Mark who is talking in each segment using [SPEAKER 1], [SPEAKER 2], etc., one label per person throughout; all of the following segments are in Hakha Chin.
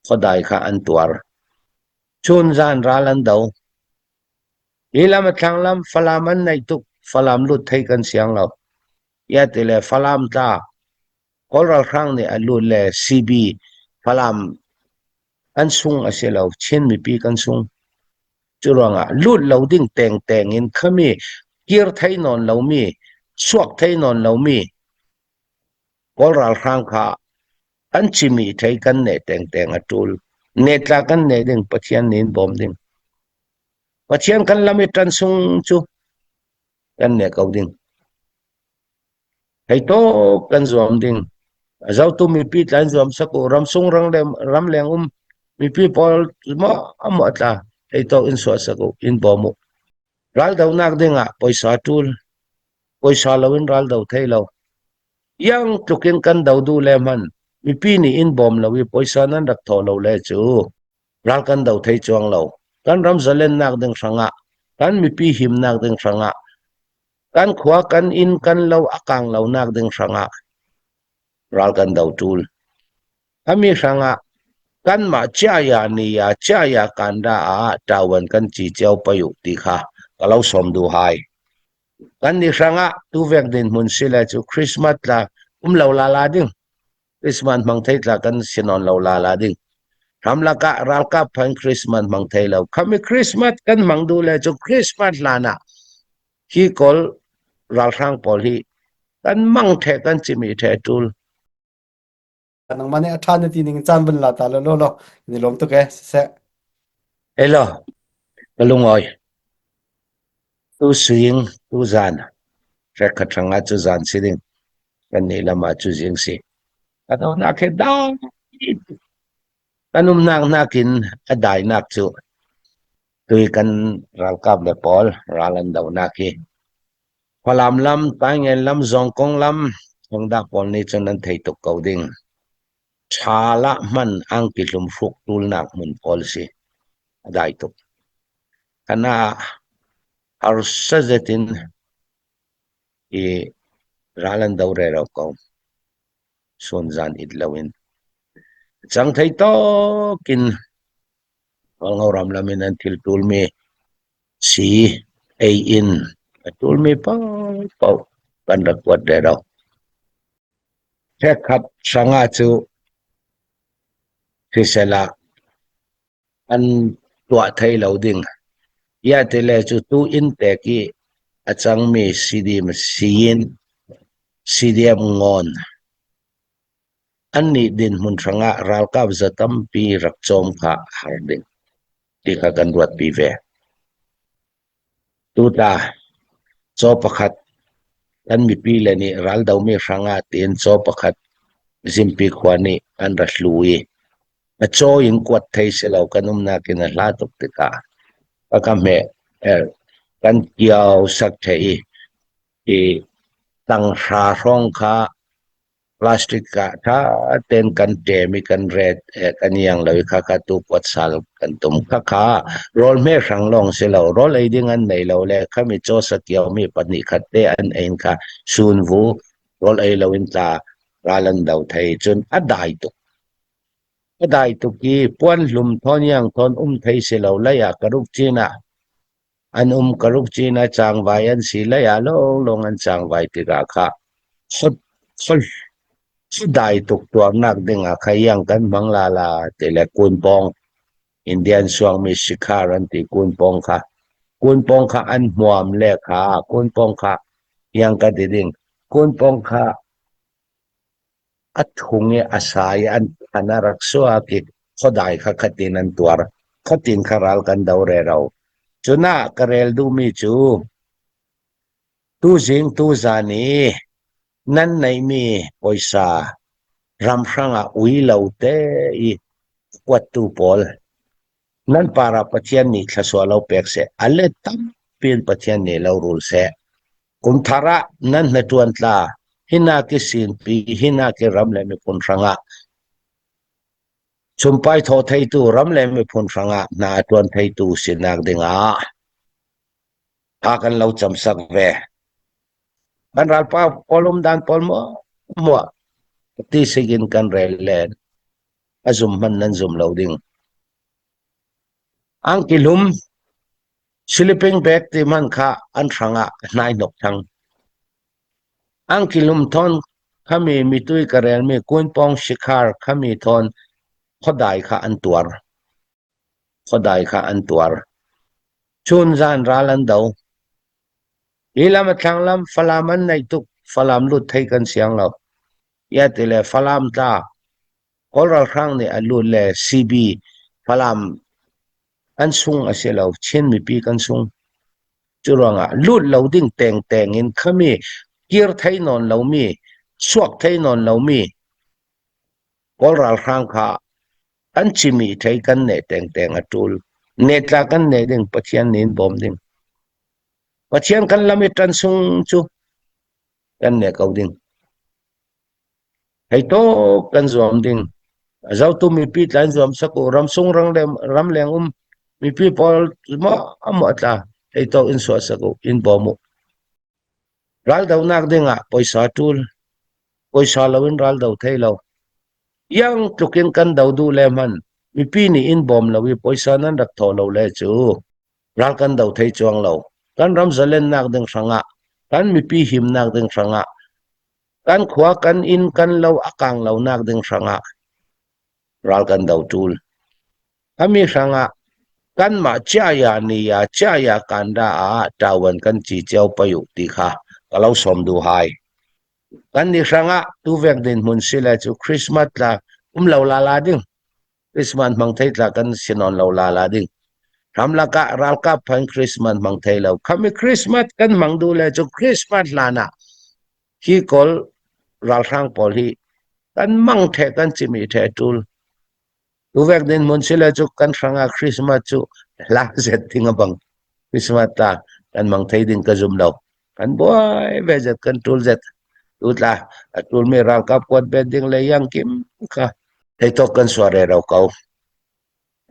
[SPEAKER 1] khuadai kha an tuar. Chun zan ral an do. Hi lam a thlang lam Falam an naih tuk. Falam lut thei kan siang lo. Ia ti le Falam tla Kawl ralhrang nih a lut le CB Falam an sung a si lo. Chin mipi kan sung. Cu ruangah lut lo ding tengteng in khami kir thei nawn lomi, suak thei nawn lomi Kawl ralhrang kha an cimi thei kan neh tengteng a ṭul. Netla kan neh ding Pathian nih in bawm ding. Pathian kan lam i ṭan sung cu kan neh ko ding. Hei tawk kan zuam ding. A zotu mipi tla in zuam sak u. Ramsung ramleng um mipi pawl maw maw tla hei tawk in suah sak u, in bawm u. Raldonak ding ah poisa ṭul. Poisa lo in raldo thei lo. Iang tluk in kan do duh le hman mipi nih in bawm lo i poisa nan rak thawh lo le cu ral kan do thei cuang lo. Kan ram zalennak ding hrangah, kan mipi himnak ding hrangah, kan khua kan inn kan lo a kang lonak ding hrangah ral kan do ṭul. Ami hrangah kanmah ciaya ni ya ciaya kanda ah ṭawan kan ci cio payu ti kha ka lo sawm duh hai. Kan ni hrangah tuvek dinhmun si le cu Christmas tla um lo la la ding. Christmas hmang thei tla kan si nawn lo la la ding. Ramlak ah ralkap phan Christmas hmang thei lo. Khami Christmas kan hmang duh le cu Christmas hlan ah hi kawl ralhrang pawl hi kan mang the kan cimi the tul.
[SPEAKER 2] Nangmah nih a ṭha na ti ning caan vun la ta law law law ni lawm tuk eh siseh.
[SPEAKER 1] Hello, ka lungawi. Tu suing, tu zan, rekha ṭhang ah cu zan si ding. Kan nih lam ah cu zing si. Kan umnak he dai. Kan umnak nakin a dainak cu tui kan ralkap le pawl ral an donak hi. Falam lam, Taingen lam, Zawngkong lam, Hongdak pawl nih cun an thei tuk ko ding. Ṭhal ah hman angki hlum hruk ṭulnak hmun pawl si. A dai tuk. Kana ah harsa zet in i ral an do rero ko. Sunzan it loin. Cang thei tawk in Hualngo ram lam in an thil ṭulmi sii ei in a ṭulmi paohpaoh kan rak kuat rero. Ṭhekhat hrangah cu hrisel ah an tuah thai lo ding. Iah tile cu tu inn pek i a cangmi CDM siyin CDM ngawn Annih dinhmun hrangah ralkap za tampi rak cawm kha a har ding ti kha kan ruatpi ve. Tuta caw pakhat kan mipi le nih raldomi hrangah tiin caw pakhat Zimpi khua nih an ra hlu i a caw in kuat thei si lo kan umnak in a hla tuk tikah ka ka hmeh kan kiao sak the i i tanghra hrawng kha Plastic ah ṭha tein kan ṭem i kan ret kan iang lo i khakha tu kuatsal kan tum. Khakha rawl hme hrang lawng si lo, rawl ei ding an nei lo le khami caw sakio mi pahnih khat te an ein kha sunvu rawl ei lo in tla ral an do thei cun a dai tuk. A dai tuk i puan hlum thawn iang thawn um thei si lo lei ah ka ruk cin ah An um karuk cin ah cangvai an si lei ah lawnglawng an cangvai tikah kha dai tuk tuarnak ding ah kha iang kan hmang la la ti le kunpawng Indian suangmi sikhar an ti kunpawng kha kunpawng kha an hmuam le kha kunpawng kha iang ka ti ding kunpawng kha A thung i a sa i an than a rak suak i khuadai kha khatin an tuar. Khatin kha ral kan do rero. Cun ah ka rel duhmi cu tuzing tuzan i nan neihmi puaisa ramhrang ah ui lo te i kuattu pawl nan par ah Pathian nih thluachuah lo pek seh. A let tampi in Pathian nih lo rul seh. Kum thar ah nan hnaṭuan tla, hinak i sinpi, hinak i ram le miphun hrangah chumpai thaw theitu ram le miphun hrangah hna a ṭuan theitu sinak dingah tha kan lo camsak ve. Kan ralpa pawl um dan pawl muah muah ti sikin kan rel len. A zum hmanh nan zum lo ding. Angki lum sleeping bag ti hmanh kha an hrang ah hnai hnok thang. Angki lum thawn khami mitui ka relmi kunpawng shikhar khami thawn khuadai kha an tuar. Khuadai kha an tuar. Chun zan ral an do. Hi lam a thlang lam Falam an naih tuk. Falam lut thei kan siang lo. Ia ti le Falam tla Kawl ralhrang nih a lut le CB Falam an sung a si lo. Chin mipi kan sung. Cu ruangah lut lo ding tengteng in khami kir thei nawn lomi, suak thei nawn lomi Kawl ralhrang kha an cimi thei kan neh tengteng a ṭul. Netla kan neh ding Pathian nih in bawm ding. Pathian kan lam i ṭan sung cu kan neh ko ding. Hei tawk kan zuam ding. Zotu mipi tlain zuam sak u ramsung ramleng um mipi pawl maw maw tla hei tawk in suah sak u in bawm u. Raldonak ding ah poisa ṭul. Poisa loin ral do thei lo. Iang tluk in kan do duh le hman mipi nih in bawm lo i poisa nan rak thawh lo le cu ral kan do thei cuang lo. Kan ram zalennak ding hrangah kan mipi himnak ding hrangah kan khua kan inn kan lo a kang lonak ding hrangah ral kan do ṭul. Ami hrangah kanmah ciaya niya ciaya kanda ah ṭawan kan ci cio payu ti kha ka lo sawm duh hai. Kan ni hrangah tuvek dinhmun si le cu Christmas tla um lo lala ding. Christmas hmang thei tla kan si nawn lo lala ding. Ramlak ah ralkap phan Christmas hmang thei lo. Khami Christmas kan hmang duh le cu Christmas hlan ah hi kawl ralhrang pawl hi kan mang the kan cimi the tul. Tuvek dinhmun si le cu kan hrangah Christmas cu hla zet ding a bang. Christmas ta kan mang thei ding ka zum lo. Kan buai ve zet kan tul zet. Tu tla a tulmi ralkap kuat bet ding le yang kim kha thei tok kan suar re ro ko.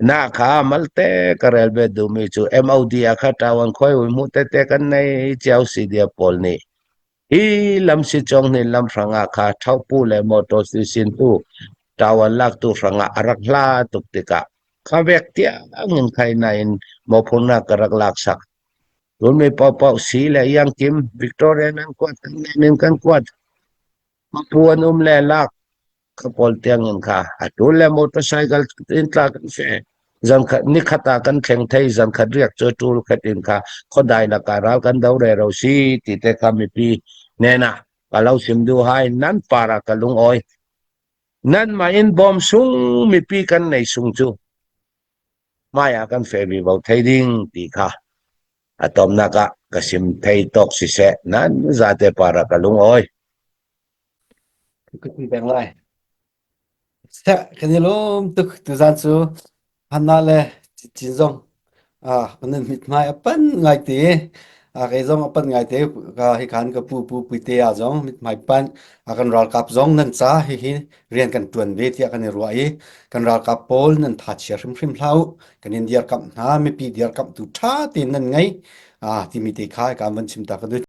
[SPEAKER 1] Na kha malte ka rel be duhmi cu MOD a kha tawan khoi ui mu te te kan nei chiao si dia pawl nih Hi lamsicawng nih lam hrangah kha ṭhopu le mawṭaw sisintu ṭawan laktu hrangah a rak hla tuk tikah kha vek tiangin khai nain mawhphurhnak ka rak laksak. Tulmi paohpaoh si le iangkim Victoria nan kuat kan nen in kan kuat. Pu an um le lak Ka pawl tiangin kha atu le motorcycle in tla kan fe. Zankhat nikhat ah kan thleng thei zankhat riak cu tul khat in kha khodai lakah ral kan do re ro si ti te kha mipi nena ka lo sim du hai nan para ka lung oi. Nan ma in bom sung mipi kan nei sung cu hmai ah kan fe mi bo thei ding ti kha a tomnak ah ka sim thei tok siseh nan zate para ka lung oi.
[SPEAKER 2] Ka ti peng lai. Seh, kan i lawm tuk tuzan cu Hanna le Cin zong ah kan mithmai a pan ngai te. Ah kei zong a pan ngai te ka hi khan ka pu pu puite ah zong mithmai pan a kan ralkap zong nan ca hihi rian kan tuan ve tiah kan i ruah i kan ralkap pawl nan tha chia hrimhrim hlah u kan in dirkamh hna mipi dirkamhtu tha tein nan ngei ah timi te kha kan van chim ta ka duh.